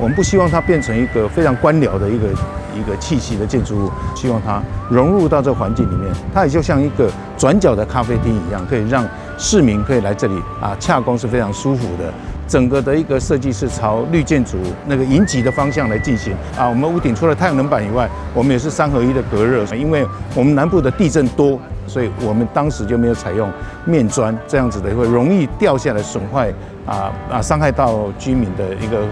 我們不希望它變成一個非常官僚的一個氣息的建築物，希望它融入到這個環境裡面，它也就像一個轉角的咖啡廳一樣，可以讓市民可以來這裡啊，洽公是非常舒服的。整個的一個設計是朝綠建築那個迎擊的方向來進行啊。我們屋頂除了太陽能板以外，我們也是三合一的隔熱，因為我們南部的地震多，所以我們當時就沒有採用面磚這樣子的，會容易掉下來損壞啊傷害到居民的一個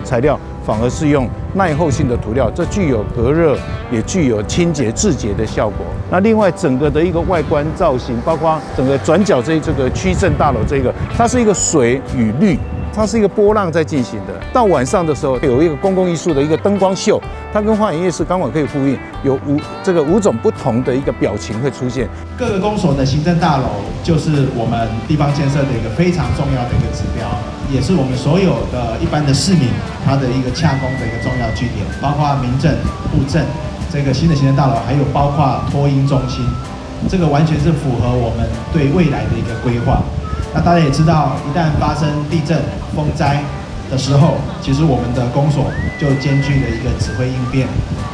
材料，反而是用耐候性的塗料，這具有隔熱，也具有清潔自潔的效果。那另外整個的一個外觀造型，包括整個轉角這個區政大樓這個，它是一個水與綠，它是一個波浪在進行的。到晚上的時候，有一個公共藝術的一個燈光秀，它跟花園夜市剛好可以呼應，有五種不同的一個表情會出現。各個公所的行政大樓就是我們地方建設的一個非常重要的一個指標，也是我們所有的一般的市民他的一個洽公的一個重要據點，包括民政、戶政這個新的行政大樓，還有包括托嬰中心，這個完全是符合我們對未來的一個規劃。那大家也知道，一旦發生地震、風災的時候，其實我們的公所就兼具了一個指揮應變，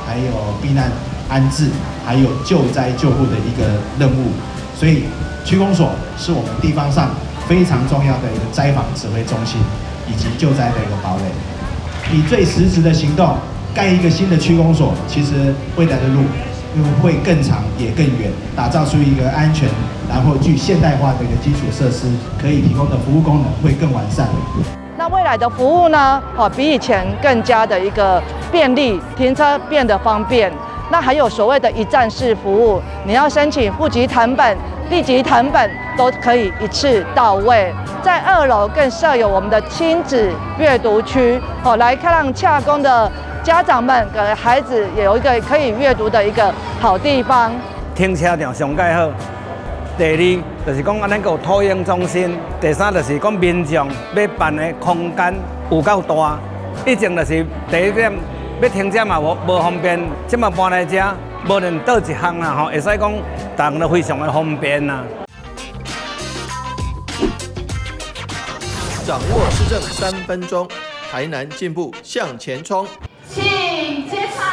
還有避難安置，還有救災救護的一個任務。所以區公所是我們地方上非常重要的一個災防指揮中心，以及救災的一個堡壘。以最實質的行動蓋一個新的區公所，其實未來的路會更長也更遠，打造出一個安全，然後具現代化的一個基礎設施，可以提供的服務功能會更完善。那未來的服務呢？比以前更加的一個便利，停車變得方便。那還有所謂的一站式服務，你要申請戶籍謄本、地籍謄本都可以一次到位。在二樓更設有我們的親子閱讀區，來看讓洽公的家長們給孩子也有一個可以閱讀的一個好地方。停車場上蓋好。第二就是講，咱閣有托嬰中心。第三就是講，民眾欲辦的空間有夠大。以前就是第一點，欲停車嘛無方便，這馬搬來遮，無論佗一項啦吼，會使講，逐項都非常的方便啦。掌握市政3分鐘，台南進步向前衝。請接場。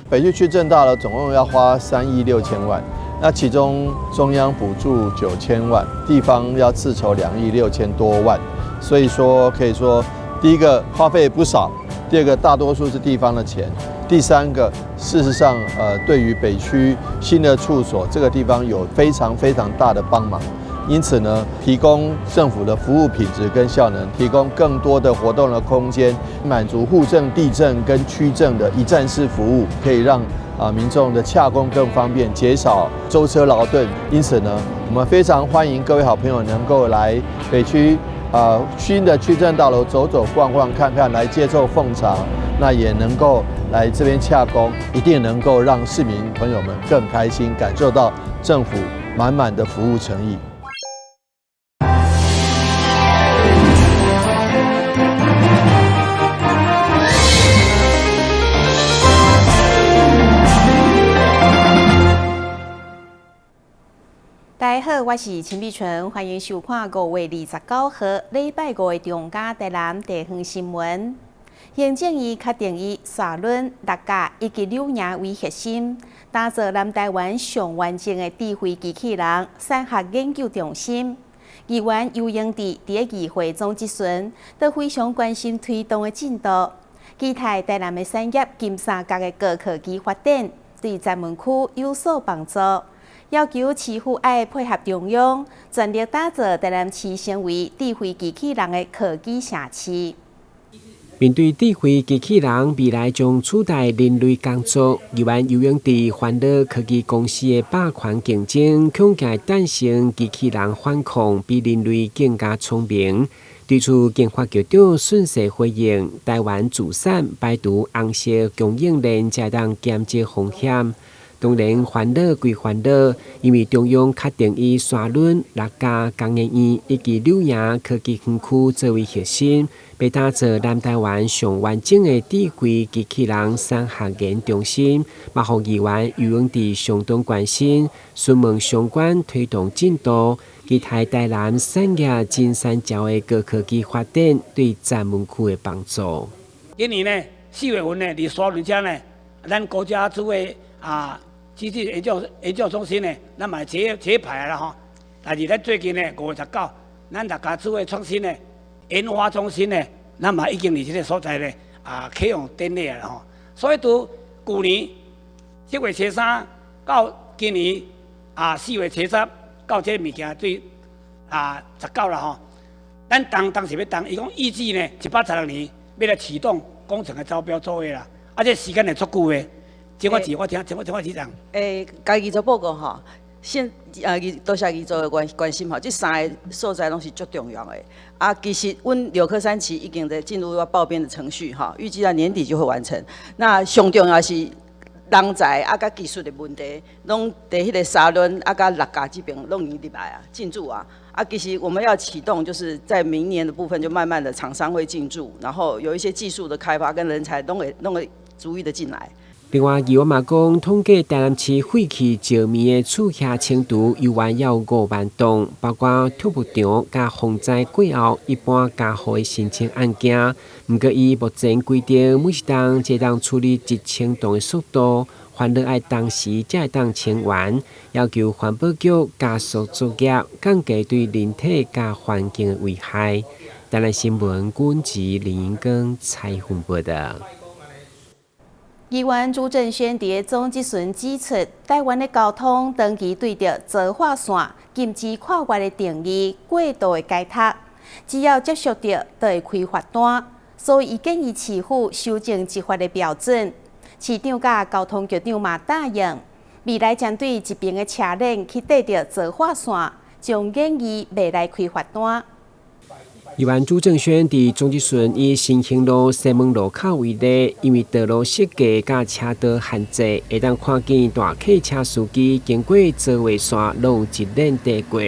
北區區政大樓總共要花3億6千萬，那其中中央補助9000萬，地方要自籌2億6千多萬，所以說可以說，第一個花費不少，第二個大多數是地方的錢，第三個事實上，對於北區新的處所這個地方有非常非常大的幫忙，因此呢，提供政府的服務品質跟效能，提供更多的活動的空間，滿足戶政、地政跟區政的一站式服務，可以讓民眾的洽公更方便，減少舟車勞頓。因此呢，我們非常歡迎各位好朋友能夠來北區新的區政大樓走走逛逛看看，來接受奉茶，那也能夠來這邊洽公，一定能夠讓市民朋友們更開心，感受到政府滿滿的服務誠意。大家好，我是陳美純，歡迎收看5月29號禮拜五的中嘉台南地方新聞。行政院確定以沙崙、六甲以及柳營為核心，打造南台灣上完整的智慧機器人產學研究中心。議員游榮智佇咧議會總質詢，都非常關心推動的進度，期待台南的產業金三角的高科技發展，對專門區有所幫助。要求市府愛配合中央，全力打造台南市成為智慧機器人的科技城市。面對智慧機器人未來將取代人類工作，議員游榮智煩惱科技公司的霸權競爭，恐驚誕生機器人反抗，比人類更加聰明。對此，經發局長順勢回應：台灣自產排除紅色供應鏈，才當減少風險。當然煩惱歸煩惱，因為中央確定以沙崙、六甲工研院以及柳營科技園區作為核心，欲打造南台灣上完整的智慧機器人產學研中心，嘛予議員余永志相當關心，詢問相關推動進度，期待台南產業金三角的高科技發展對咱門區的幫助。今年呢，4月份呢，佇沙崙遮呢，咱國家智慧啊機器研究中心呢，咱嘛揭牌啦吼。但是咱最近呢，5月19，咱大家智慧創新的研發中心呢，咱嘛已經佇這个所在呢啊啟用典禮啦吼。所以佇舊年7月23到今年啊4月7到這个物件對啊十九啦吼。咱當當時欲動，伊講預計呢116年欲來啟動工程的招標作業啦，啊，這時間會足久的。這我是我聽，這我市長。家己做報告吼。先啊，多謝議座的關心吼，這三个所在攏是足重要的。啊，其實阮六科三期已經在進入到報編的程序吼，預計在年底就會完成。那上重要是人才啊，佮技術的問題，攏佇彼个沙崙啊，佮六甲這邊攏已經入來啊，進駐啊。啊，其實我們要啟動，就是在明年的部分，就慢慢的廠商會進駐，然後有一些技術的開發跟人才，攏會逐一的進來。另外，議員嘛講，統計台南市廢棄石棉的厝額程度猶原有5萬棟，包括拓木場佮洪災過後一般家戶的申請案件。毋過，伊目前規定每一冬只當處理1000棟的速度，煩惱愛同時才會當清完，要求環保局加速作業，降低對人體佮環境的危害。台南新聞軍籍林英庚採訪報道。議員朱正軒佇總質詢指出，台灣的交通長期對著槽化線禁止跨越的定義過度的解讀，只要接觸著就會開罰單，所以伊建議市府修正執法的標準。市長佮交通局長嘛答應，未來針對一邊的車輪去綴著槽化線，將建議袂來開罰單。議員朱正軒佇總質詢以新興路西門路口為例，因為道路設計佮車道限制，會當看見大客車司機經過槽化線，攏有一輪綴過。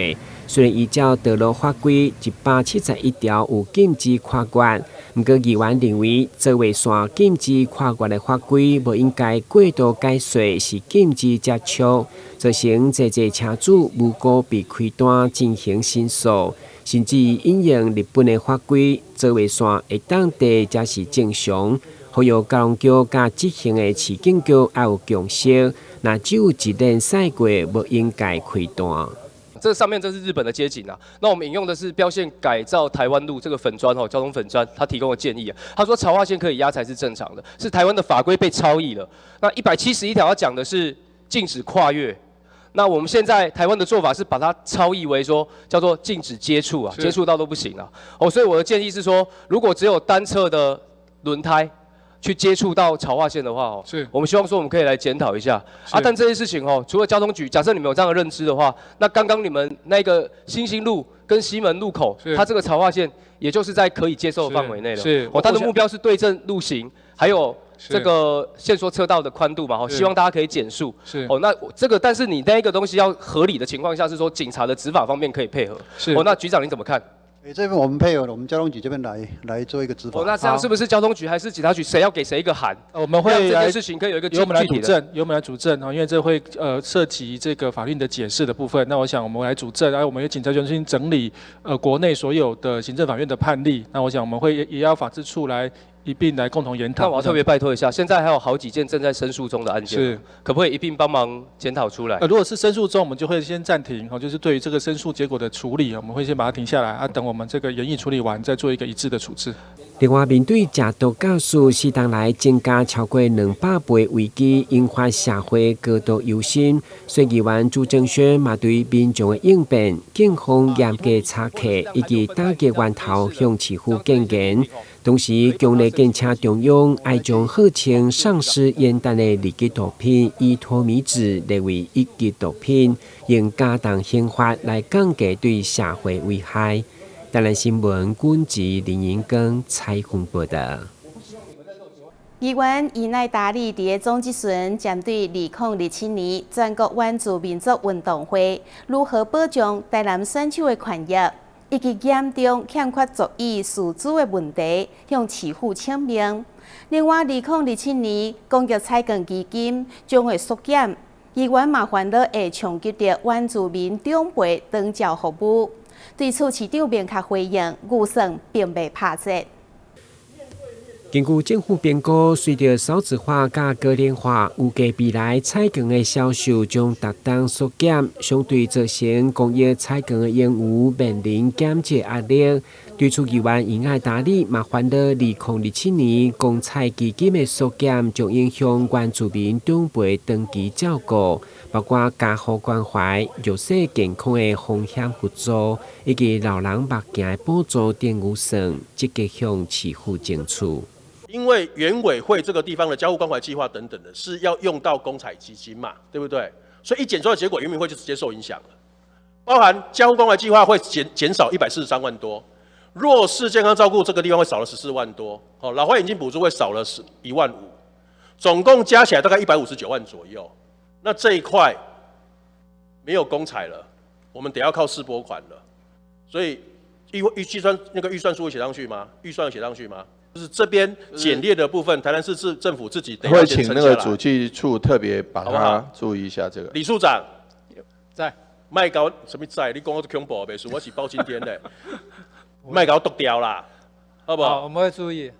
雖然依照道路法規171條有禁止跨越，毋過議員認為槽化線禁止跨越的法規無應該過度解說是禁止接觸，造成濟濟車主無辜被開單進行申訴。甚至引用日本的法規，槽化線會當綴才是正常。呼籲交通局佮執行的市警局愛有共識，若只有一輪駛過，無應該開單。這上面這是日本的街景啊，那我們引用的是標線改造台灣路這個粉專哦，交通粉專他提供的建議啊，他說槽化線可以壓才是正常的，是台灣的法規被超譯了。那171條要講的是禁止跨越。那我們現在台灣的做法是把它超譯為說叫做禁止接觸啊，接觸到都不行啊。哦，所以我的建議是說，如果只有單側的輪胎去接觸到槽化線的話哦，我們希望說我們可以來檢討一下啊。但這些事情哦，除了交通局，假設你們有這樣的認知的話，那剛剛你們那個新興路跟西門路口，它這個槽化線也就是在可以接受的範圍內了。哦，它的目標是對正路型，還有這個限縮車道的寬度嘛，吼，希望大家可以減速。哦，那這個但是你那個東西要合理的情況下，是說警察的執法方面可以配合。哦，那局長你怎麼看？欸，這邊我們配合了，我們交通局這邊來做一個執法。哦，那這樣是不是交通局還是警察局，誰要給誰一個函？我們會這件事情可以有一個由我們來主證，由我們來主證啊，因為這會涉及這個法律的解釋的部分。那我想我們來主證，然後我們由警察中心整理國內所有的行政法院的判例。那我想我們會也要法制處來一併來共同研討。那我要特別拜託一下，現在還有好幾件正在申訴中的案件，可不可以一併幫忙檢討出來？如果是申訴中，我們就會先暫停，哦，就是對於這個申訴結果的處理，我們會先把它停下來，啊，等我們這個研議處理完，再做一個一致的處置。另外，面對食毒駕駛四冬來增加超過200倍危機，引發社會高度憂心。所以議員朱正軒嘛對民眾的應變、警方嚴格查課以及打擊源頭向市府建言。同時，強烈建請中央愛將號稱喪屍煙彈的二級毒品依托咪酯列為一級毒品，用加重刑罰來降低對社會危害。台南新聞軍籍林英剛採訪報道。議員伊奈達利佇咧總質詢針對2027年全國原住民族運動會如何保障台南選手的權益，以及嚴重欠缺足以師資的問題，向市府請命。另外，2027年公益採購基金將會縮減，議員嘛煩惱會衝擊著原住民長輩長照服務。對此，市長明確回應，預算並未拍折。根據政府評估，隨著少子化佮高齡化，預計未來採購的銷售將逐冬縮減，相對造成公益採購的盈餘面臨減少壓力。對此，議員英愛達里嘛煩惱，2027年公採基金的縮減將影響原住民長輩長期照顧，包括家護關懷、弱勢健康的風險輔助，以及老人目鏡的補助等預算，積極向市府爭取。因為原委會這個地方的家護關懷計劃等等的，是要用到公採基金嘛，對不對？所以一減出來結果，原民會就直接受影響了。包含家護關懷計劃會減少143萬多，弱勢健康照顧這個地方會少了14萬多，好，老花眼鏡補助會少了11.5萬，總共加起來大概159萬左右。那這一塊沒有公採了，我們得要靠市撥款了。所以預計算那個預算書會寫上去嗎？預算寫上去嗎？就是這邊減列的部分，台南市政府自己得會請那個主計處特別把它注意一下這個。李處長在，莫共啥物在？你講我足恐怖，袂輸，我是包青天的，莫共我剁掉啦，好不好？好，我們會注意。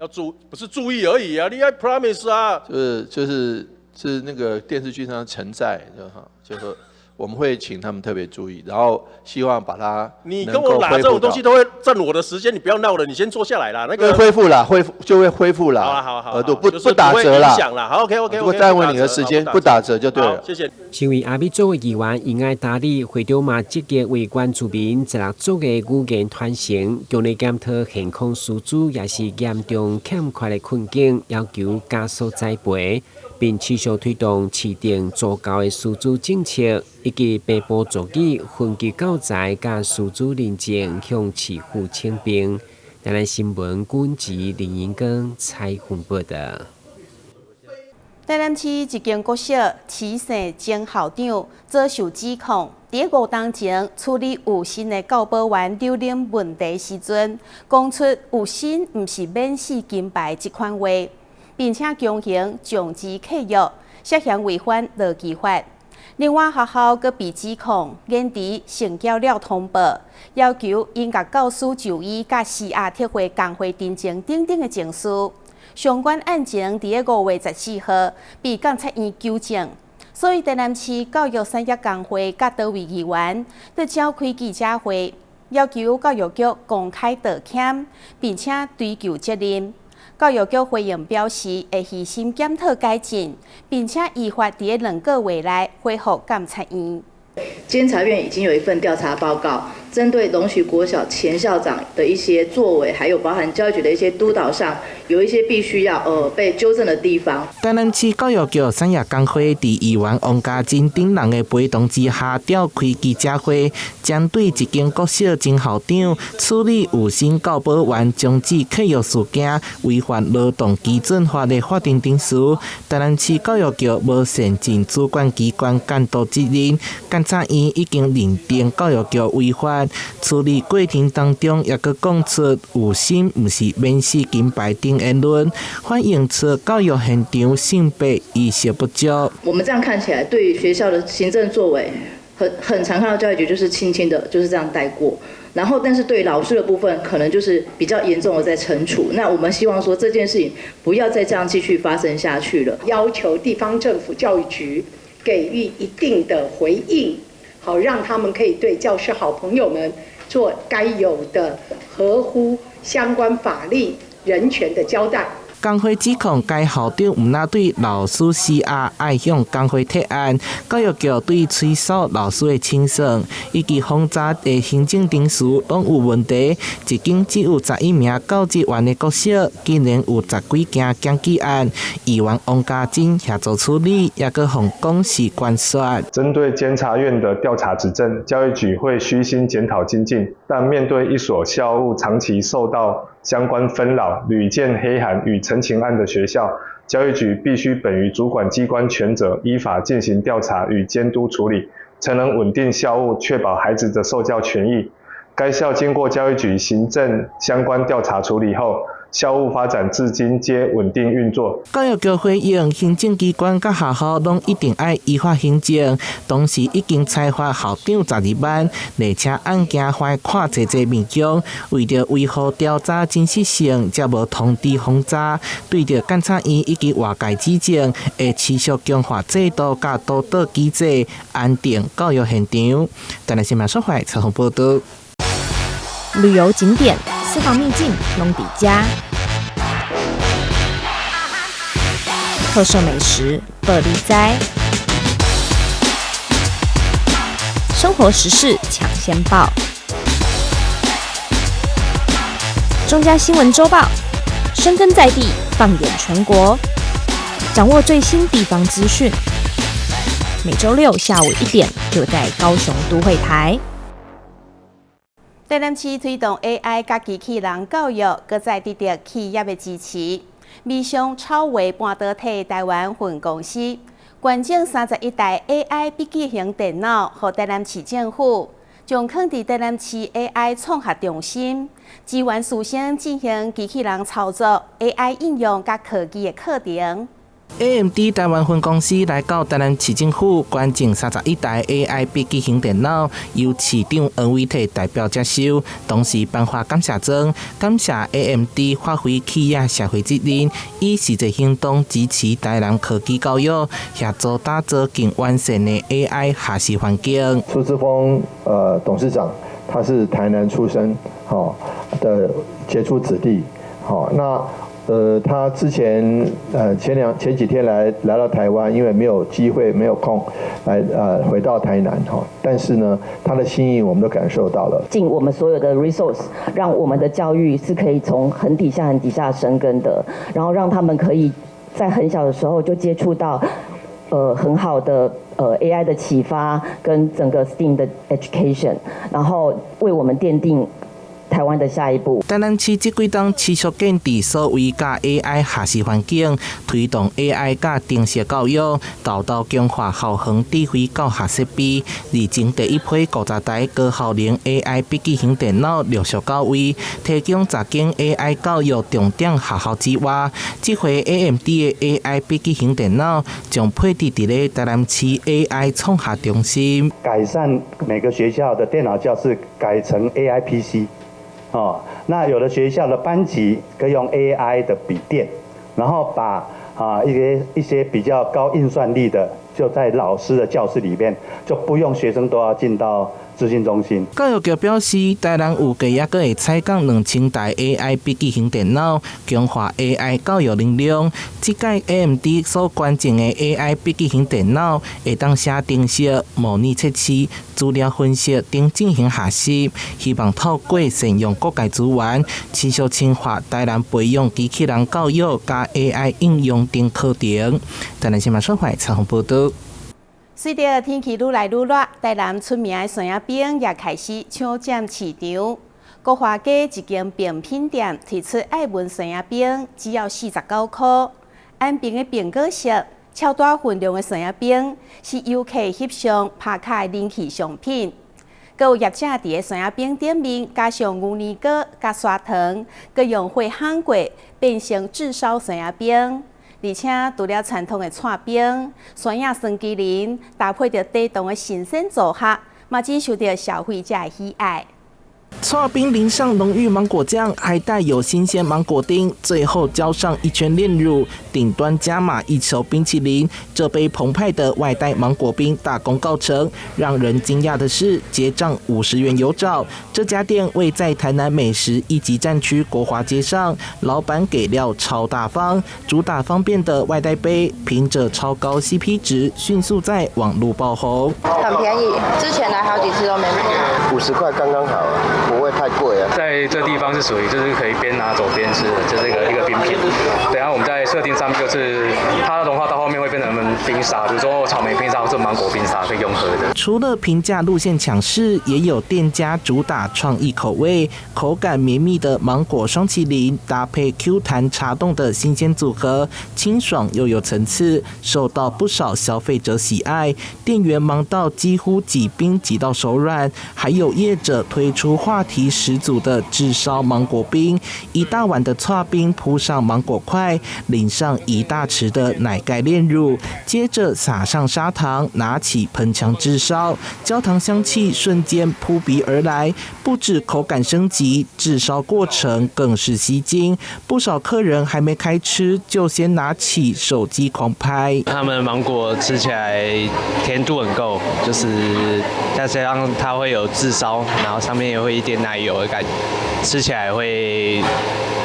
要注不是注意而已啊，你要 promise 啊。就是那個電視劇上陳在，就哈，就說我們會請他們特別注意，然後希望把它你跟我拿這種東西都會佔我的時間，你不要鬧了，你先坐下來啦。那個恢復啦，恢復就會恢復啦。好啊好好，額度不打折啦。好，OK OK，不耽誤你的時間，不打折就對了。謝謝。身為阿美族的議員，英愛達里會長嘛積極為原住民16族的語言傳承，強力檢討現況師資也是嚴重欠缺的困境，要求加速栽培，並持續推動市定足夠的師資政策，以及平埔族語分級教材佮師資認證向市府請命。台南新聞軍籍林英光採訪報道。台南市一間國小徐姓前校長遭受指控，佇五冬前處理有薪的教保員留任問題時陣，講出有薪毋是免死金牌這款話，並且強行終止契約，涉嫌違反勞基法。另外，學校閣被指控延遲成繳了通報，要求𪜶共教師就醫佮施壓撤回工會陳情等等的程序。相關案情佇咧5月14號被監察院糾正，所以台南市教育產業工會佮多位議員都召開記者會，要求教育局公開道歉，並且追究責任。教育局回應表示，會虛心檢討改進，並且依法佇咧2個月內回覆監察院。監察院已經有一份調查報告，針對龍圩國小前校長的一些作為，還有包含教育局的一些督導上，有一些必須要被糾正的地方。台南市教育局產業工會佇議員王家珍等人的陪同之下，召開記者會，針對一間國小前校長處理有薪教保員終止契約事件，違反勞動基準法的法定程序，台南市教育局無善盡主管機關監督責任，監察院已經認定教育局違法，處理過程當中，也閣講出有薪毋是免死金牌等言論，反映出教育現場性別意識不足。我們這樣看起來，對學校的行政作為，很常看到教育局就是輕輕的，就是這樣帶過。然後，但是對老師的部分，可能就是比較嚴重的在懲處。那我們希望說這件事情不要再這樣繼續發生下去了。要求地方政府教育局給予一定的回應，好讓他們可以對教師好朋友們做該有的合乎相關法律人權的交代。工會指控該校長毋但對老師施壓，愛向工會提案，教育局對吹哨老師的清算以及複雜的行政程序攏有問題。一間只有11名教職員的國小，竟然有10幾件檢舉案。議員王家珍協助處理，也閣予講是關說。針對監察院的調查指證，教育局會虛心檢討精進，但面對一所校務長期受到相關紛擾、屢見黑函與陳情案的學校，教育局必須本於主管機關權責，依法進行調查與監督處理，才能穩定校務，確保孩子的受教權益。该校经过教育局行政相关调查处理后，校务发展至今皆稳定运作。教育局回应，行政机关佮学校拢一定爱依法行政。当时已经裁罚校长12万，而且案件还看济济面向，为著维护调查真实性，才无通知封查。对著监察院以及外界指证，会持续强化制度佮督导机制，安定教育现场。台南新闻所采访报道。旅游景点、私房秘境，拢佇遮；特色美食，报你知；生活时事抢先报。中嘉新闻周报，深耕在地，放眼全国，掌握最新地方资讯。每周六下午1点，就在高雄都会台。台南市推动 AI 佮机器人教育，阁再得著企业的支持。美商超微半导体台湾分公司捐赠31台 AI 笔记型电脑，予台南市政府，将囥佇台南市 AI 创学中心，支援师生进行机器人操作、AI 应用佮科技的课程。 AMD 台湾分公司来到台南市政府捐赠31台 AI 笔记型电脑，由市长黄伟哲代表接收，同时颁发感谢状，感谢 AMD 发挥企业社会责任，以实际行动支持台南科技教育，协助打造更完善的 AI 学习环境。苏姿丰董事长，他是台南出生，吼的杰出子弟，好那。他之前前几天来到台湾，因为没有机会没有空来回到台南哈，但是呢，他的心意我们都感受到了。尽我们所有的 resource，让我们的教育是可以从很底下很底下生根的，然后让他们可以在很小的时候就接触到很好的AI 的启发跟整个 STEAM 的 education，然后为我们奠定台湾的下一步。台南市這幾冬持續建置所謂佮 AI 學習環境，推動 AI 佮程式教育，沓沓強化校園智慧教學設備。日前第一批50台高效能 AI 筆記型電腦陸續到位，提供10間 AI 教育重點學校之外，這回 AMD 的 AI 筆記型電腦將配置佇咧台南市 AI 創學中心，改善每個學校的電腦教室改成 AI PC。哦，那有的學校的班級可以用 AI 的筆電，然後把一些比較高運算力的，就在老師的教室裡面，就不用學生都要進到資訊中心。教育局表示，台南預計猶閣會採購2000台 AI 筆記型電腦，強化 AI 教育能力。這屆 AMD 所捐贈的 AI 筆記型電腦，會當寫程式、模擬測試、資料分析等進行學習，希望透過善用各界資源，持續深化台南培養機器人教育佮 AI 應用等課程。台南新聞所採訪報道。隨著天氣愈來愈熱，台南出名的蒜仔冰也開始搶佔市場。國華街一間冰品店推出愛文蒜仔冰，只要49箍。安平的蘋果色超大份量的蒜仔冰，是遊客翕相拍卡的人氣商品。閣有業者佇咧蒜仔冰頂面加上牛奶膏、佮砂糖，閣用火烘過，變成炙燒蒜仔冰。而且除了傳統的剉冰、蒜仔霜淇淋，搭配著低糖的新鮮組合，嘛真受著消費者的喜愛。剉冰淋上濃郁芒果醬，還帶有新鮮芒果丁，最後澆上一圈煉乳，頂端加碼一球冰淇淋。這杯澎湃的外帶芒果冰大功告成。讓人驚訝的是，結賬50元有找。這家店位在台南美食一級戰區國華街上，老闆給料超大方，主打方便的外帶杯，憑著超高 CP 值，迅速在網路爆紅。很便宜，之前來好幾次都沒買。 50塊剛剛好。不會太貴啊。在這地方是屬於就是可以邊拿走邊吃的，就是一個一個冰品。等下我們在設定上面就是它的融化到後面會變成冰沙，比如說草莓冰沙或者芒果冰沙可以用喝的。除了平價路線搶勢，也有店家主打創意口味，口感綿密的芒果霜淇淋搭配 Q 彈茶凍的新鮮組合，清爽又有層次，受到不少消費者喜愛。店員忙到幾乎擠冰擠到手軟，還有業者推出話題十足的炙燒芒果冰，一大碗的剉冰鋪上芒果塊，淋上一大匙的奶蓋煉乳，接着撒上砂糖，拿起噴槍炙燒，焦糖香氣瞬間撲鼻而來。不止口感升級，炙燒過程更是吸睛。不少客人還沒開吃，就先拿起手機狂拍。他們的芒果吃起來甜度很夠，就是再加上它會有炙燒，然後上面也會一點奶油的感覺，吃起來會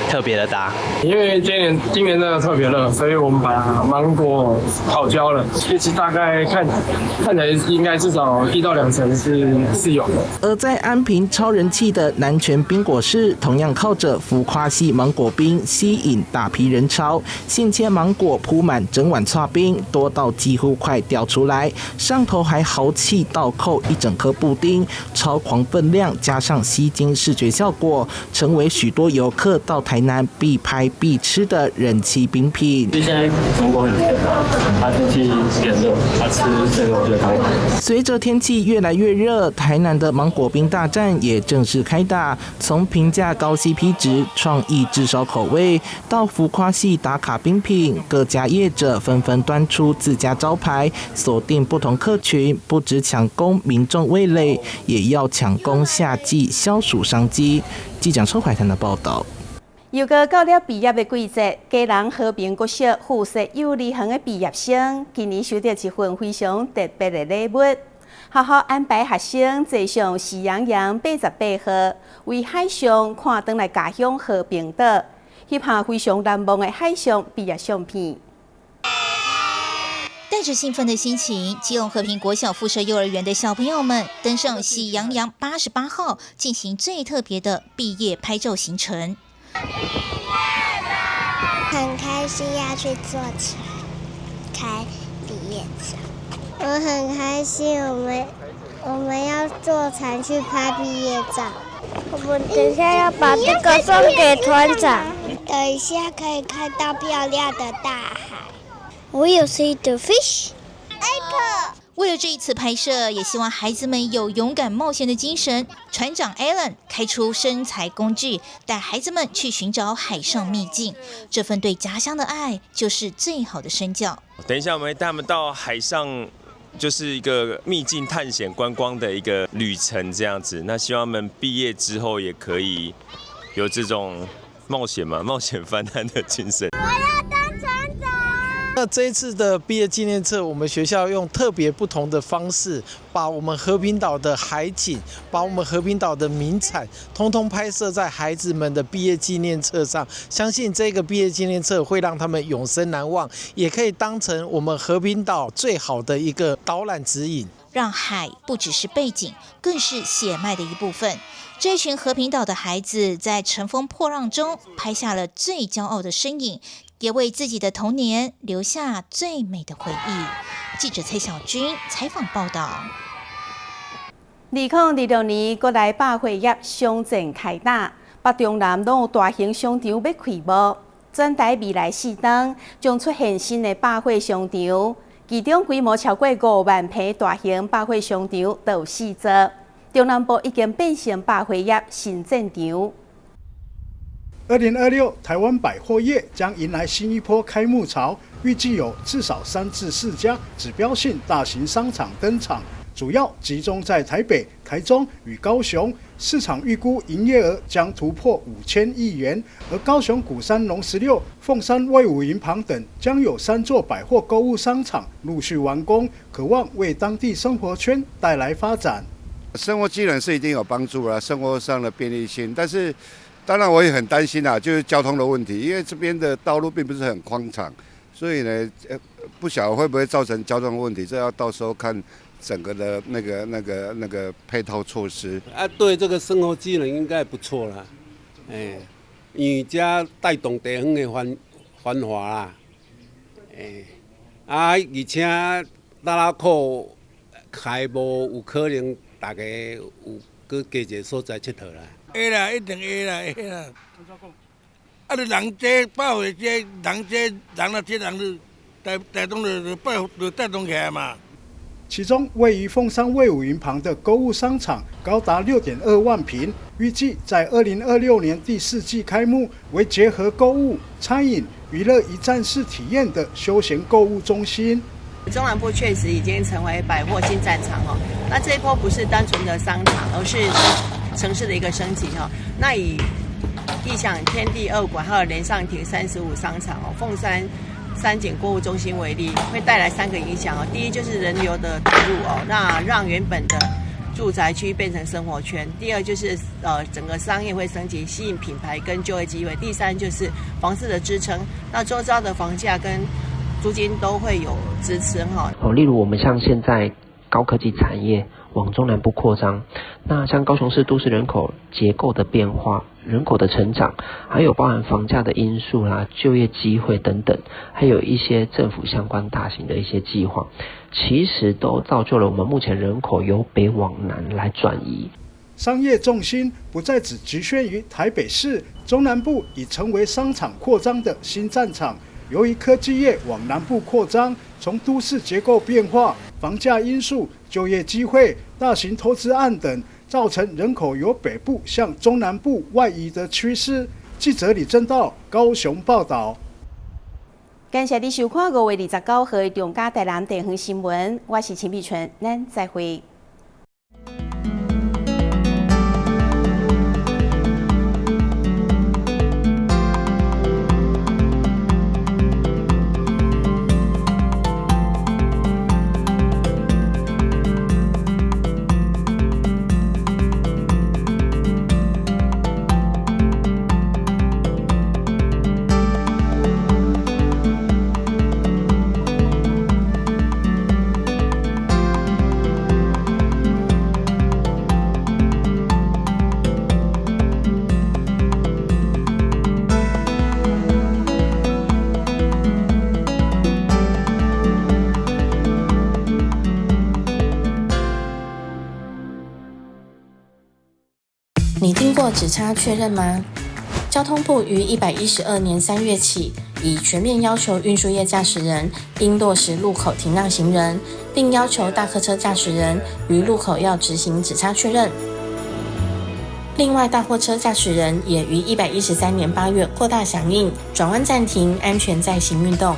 特別的搭。因為今年真的特別熱，所以我們把芒果烤焦了，其實大概看起來應該至少1到2成是有的。而在安平超人氣的南泉冰果室，同樣靠着浮誇系芒果冰吸引大批人潮，現切芒果鋪滿整碗剉冰，多到幾乎快掉出來，上頭還豪氣倒扣一整顆布丁，超狂分量加上吸睛視覺效果，成為許多遊客到台南必拍必吃的人氣冰品。現在芒果很甜，它天氣變熱，它吃這個我覺得剛好。隨着天氣越來越熱，台南的芒果冰大戰也正式開打。從平價高 CP 值、創意炙燒口味，到浮誇系打卡冰品，各家業者紛紛端出自家招牌，鎖定不同客群，不只搶攻民眾味蕾，也要搶攻夏季消暑商機。記者車懷談的報道。又閣到了畢業的季節，基隆和平國小附設幼兒園的畢業生，今年收到一份非常特別的禮物。學校安排學生坐上喜洋洋88號，為海上看轉來家鄉和平島，翕下非常難忘的海上畢業相片。帶着興奮的心情，基隆和平國小附設幼兒園的小朋友們登上喜洋洋88號，進行最特別的畢業拍照行程。很開心要去坐船拍畢業照，我很開心，我們要坐船去拍畢業照。我們等一下要把這個送給團長。等一下可以看到漂亮的大海。We will see the fish. Apple. 為了這一次拍攝，也希望孩子們有勇敢冒險的精神。船長 Alan 開出生財工具，帶孩子們去尋找海上秘境。這份對家鄉的愛，就是最好的身教。等一下，我們會帶他們到海上，就是一個秘境探險觀光的一個旅程，這樣子。那希望他們畢業之後也可以有這種冒險嘛，冒險犯難的精神。我要當船長。那這一次的畢業紀念冊，我們學校用特別不同的方式，把我們和平島的海景，把我們和平島的名產，通通拍攝在孩子們的畢業紀念冊上。相信這個畢業紀念冊會讓他們永生難忘，也可以當成我們和平島最好的一個導覽指引。讓海不只是背景，更是血脈的一部分。這群和平島的孩子在乘風破浪中拍下了最驕傲的身影，也為自己的童年留下最美的回憶。記者蔡小軍採訪報道。2026年國內百貨業商戰開打，北中南攏有大型商場欲開幕。全台未來四冬將出現新的百貨商場，其中規模超過5萬坪大型百貨商場就有四座。中南部已經變成百貨業新戰場。 2026台灣百貨業將迎來新一波開幕潮，預計有至少3至4家指標性大型商場登場，主要集中在台北、台中與高雄。市場預估營業額將突破5000億元，而高雄鼓山龍16、鳳山衛武營旁等將有三座百貨購物商場陸續完工，可望為當地生活圈帶來發展。生活機能是一定有幫助啦，生活上的便利性，但是當然我也很擔心啊，就是交通的問題，因為這邊的道路並不是很寬敞，所以呢，不曉得會不會造成交通問題，這要到時候看整個的那個配套措施。啊，對這個生活機能應該不錯啦，哎，因為這帶動地方的繁華啦，哎，啊，而且搭拉库开无有可能，大家有阁加一个所在𨑨迌啦。会啦，一定会啦，会啦。啊，你人这百货这人这人啊，这人就带带动就带就带动起来嘛。其中，位于凤山卫武营旁的购物商场高达6.2万坪，预计在2026年第四季开幕，为结合购物、餐饮、娱乐一站式体验的休闲购物中心。中南部确实已经成为百货新战场哦。那这一波不是单纯的商场，而是城市的一个升级哈。那以义享天地二馆还有连上庭35商场哦，凤山三井购物中心为例，会带来三个影响哦。第一就是人流的投入哦，那让原本的住宅区变成生活圈。第二就是整个商业会升级，吸引品牌跟就业机会。第三就是房市的支撑，那周遭的房价跟租金都会有支撑哈。哦，例如我们像现在高科技产业往中南部扩张，那像高雄市都市人口结构的变化、人口的成长，还有包含房价的因素啦、就业机会等等，还有一些政府相关大型的一些计划，其实都造就了我们目前人口由北往南来转移。商业重心不再只局限于台北市，中南部已成为商场扩张的新战场。由于科技业往南部扩张，从都市结构变化、房价因素、就业机会、大型投资案等，造成人口由北部向中南部外移的趋势。记者李正道高雄报道。感谢你收看5月29号的中嘉台南地方新闻，我是陈美纯，咱再会。你听过指差确认吗？交通部于112年3月起，已全面要求运输业驾驶人应落实路口停让行人，并要求大客车驾驶人于路口要执行指差确认。另外，大货车驾驶人也于113年8月扩大响应，转弯暂停，安全再行运动。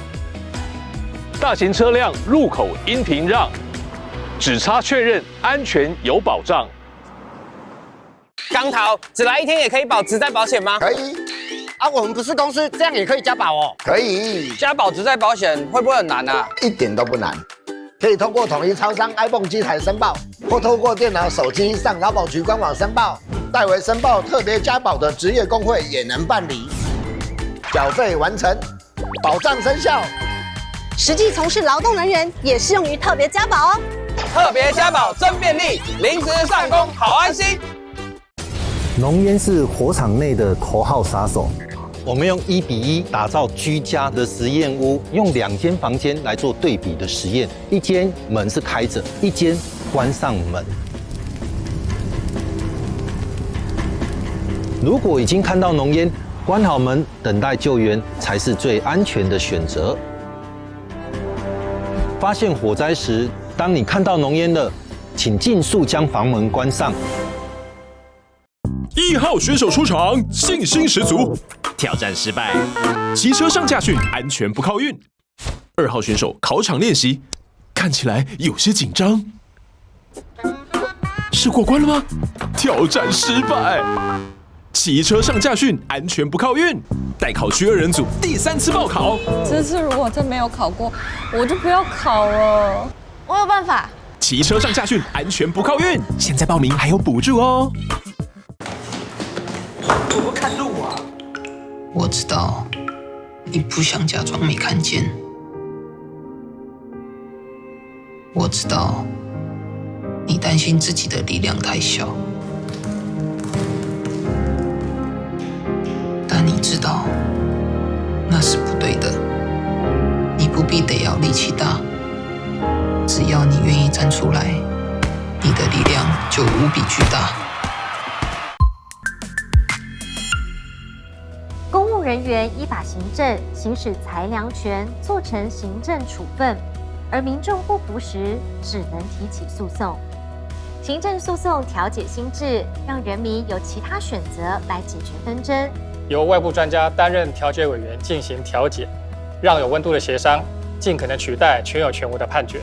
大型车辆路口应停让，指差确认安全有保障。钢头，只来一天也可以保职灾保险吗？可以。啊，我们不是公司，这样也可以加保哦。可以。加保职灾保险会不会很难啊？一点都不难，可以通过统一超商 iPhone 机台申报，或透过电脑、手机上劳保局官网申报。代为申报特别加保的职业工会也能办理。缴费完成，保障生效。实际从事劳动人员也适用于特别加保哦。特别加保真便利，临时上工好安心。浓烟是火场内的头号杀手。我们用1比1打造居家的实验屋，用2间房间来做对比的实验，一间门是开着，一间关上门。如果已经看到浓烟，关好门等待救援才是最安全的选择。发现火灾时，当你看到浓烟了，请尽速将房门关上。 1号选手出场，信心十足，挑战失败，骑车上驾训，安全不靠运。2号选手考场练习，看起来有些紧张，是过关了吗？挑战失败，骑车上驾训，安全不靠运。待考区2人组第3次报考，这次如果真没有考过，我就不要考了。我有办法。骑车上驾训，安全不靠运，现在报名还有补助哦。我不看路啊！我知道你不想假装没看见，我知道你担心自己的力量太小，但你知道那是不对的。你不必必得要力氣大。只要你願意站出來，你的力量就無比巨大。公務人員依法行政，行使裁量權，做成行政處分，而民眾不服時，只能提起訴訟。行政訴訟調解新制，讓人民有其他選擇來解決紛爭。由外部專家擔任調解委員進行調解，讓有溫度的協商盡可能取代權有權無的判決。